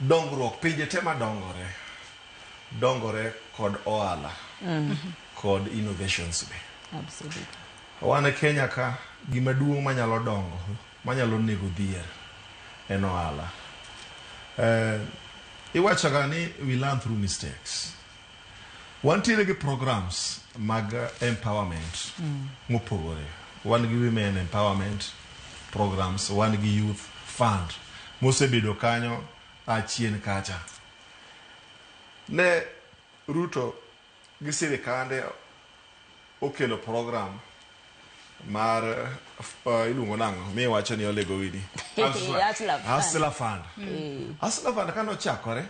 Dongruok pinje te madongore dongore kod ohala kod innovations be. Wan e Kenya ka, gima duong' manyalo dongo, manyalo nego dhier en ohala. Iwachoga ni we learn through mistakes. Wantiere gi programs mag empowerment mopogore. Wan gi women empowerment programs, wan gi youth fund mosebedo kanyo a chien kacha. Ne Ruto gi sirikande okelo program mar iluongo nang'o miwacho ni olego wini? Hustler Fund. Hustler Fund. Hustler Fund kane ochakore,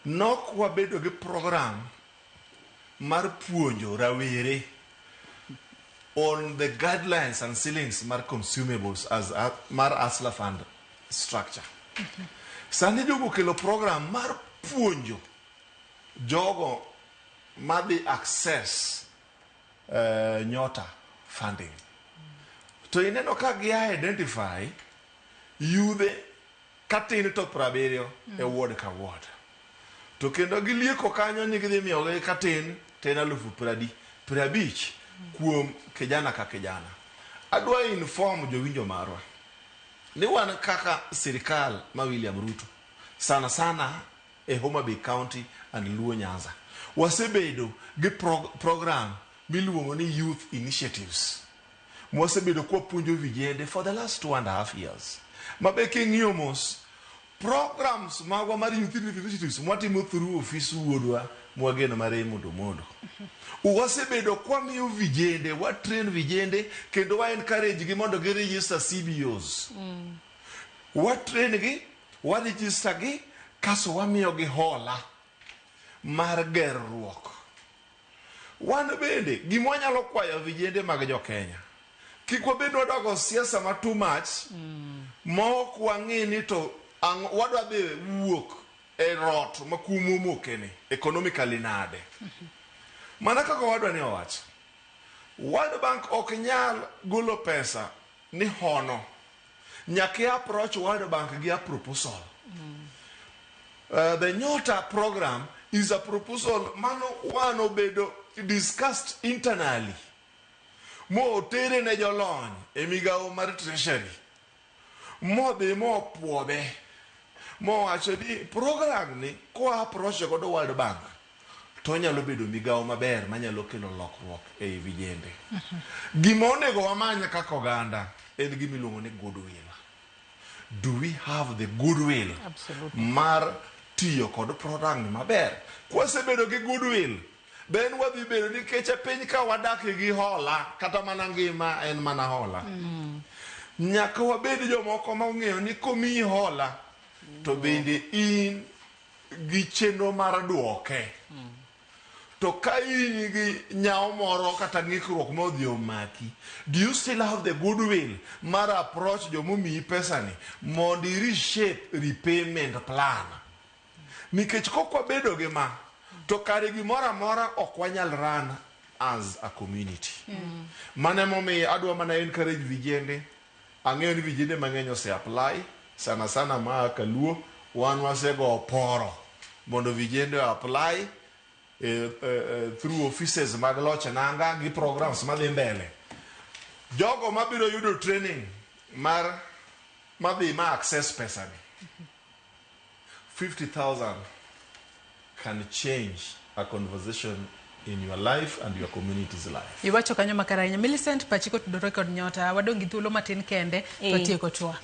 nok wabedo gi program mar puonjo rawere on the guidelines and ceilings mar consumables as a, mar Hustler Fund structure. Sani jogo okelo program mar puonjo jogo madhi access Nyota funding. To ineno ka gi identify yudhe katin to 70 e ward ka ward. To kendo gilieko kanyo ni gidhi miyogi katin to en alufu pradi 50 kuom kijana ka kijana. Adwa inform jowinjo marwa ni wan kaka sirikal ma William Ruto, sana sana e Homa Bay County and Luo Nyanza, wasebedo gi program miluongo ni Youth Initiatives mwasebedo kwapuonjo vijende for the last 2.5 years. Mabe king'iyo mos programs magwa mar Youth Initiatives mwatimo through ofis wuodwa mwageno mar Raymond Omondo, wasebedo kwamiyo vijende, wa train vijende kendo wa encourage gi mondo gi register CBOs. Wa train gi, wa register gi, kaso wamiyo gi hola mar gerruok. Wan bende gima wanyalo kwayo vijende mag jo Kenya, kik wabed wadogo siasa ma too much ma ok wang'i ni to wadwa dhi wuok e rot ma kum omokeni economically nade. Mana kaka wadwa ni owacho, World Bank ok nyal golo pesa ni hono, nyaka i approach World Bank gi a proposal. The Nyota program is a proposal mano wan obedo discussed internally motere ne jolony e migawo mar Treasury, modhi mopuodhe, mowacho ni program ni kwa approach godo World Bank to onyalo bedo migawo maber manyalo kelo lokruok ei vijende. Gima onego wamany kaka oganda en gima iluongo ni goodwill. Do we have the goodwill Absolutely. mar tiyo kod program ni maber? Kwasebedo gi goodwill, then wadhi bedo, nikech e piny ka wadak gi hola, kata mana ngima en mana hola. Nyaka wabed jomoko ma ong'eyo ni komiyi hola to bende in gi chenro mar duoke. To ka in gi nyawo moro kata ng'ikruok modhi omaki, do you still have the goodwill mar approach jomomiyi pesani mondo i reshape repayment plan? Nikech kok wabedo gi ma, to kare gimoro amora ok wanyal run as a community. Mano emomiyo adwa mana encourage vijende. Ang'eyo ni vijende mang'eny ose apply, sana sana maa kaluo. Wan wasego poro mondo vijende o apply through offices mag loch nanga gi programs madhi mbele. Jogo mabiro yudo training mar madhi ma access pesa ni, 50,000 can change a conversation in your life and your community's life. Iwacho kanyo makare ahinya. Millicent, pachi kotudore kod Nyota, wadong' gi thuolo matin kende to tieko twak.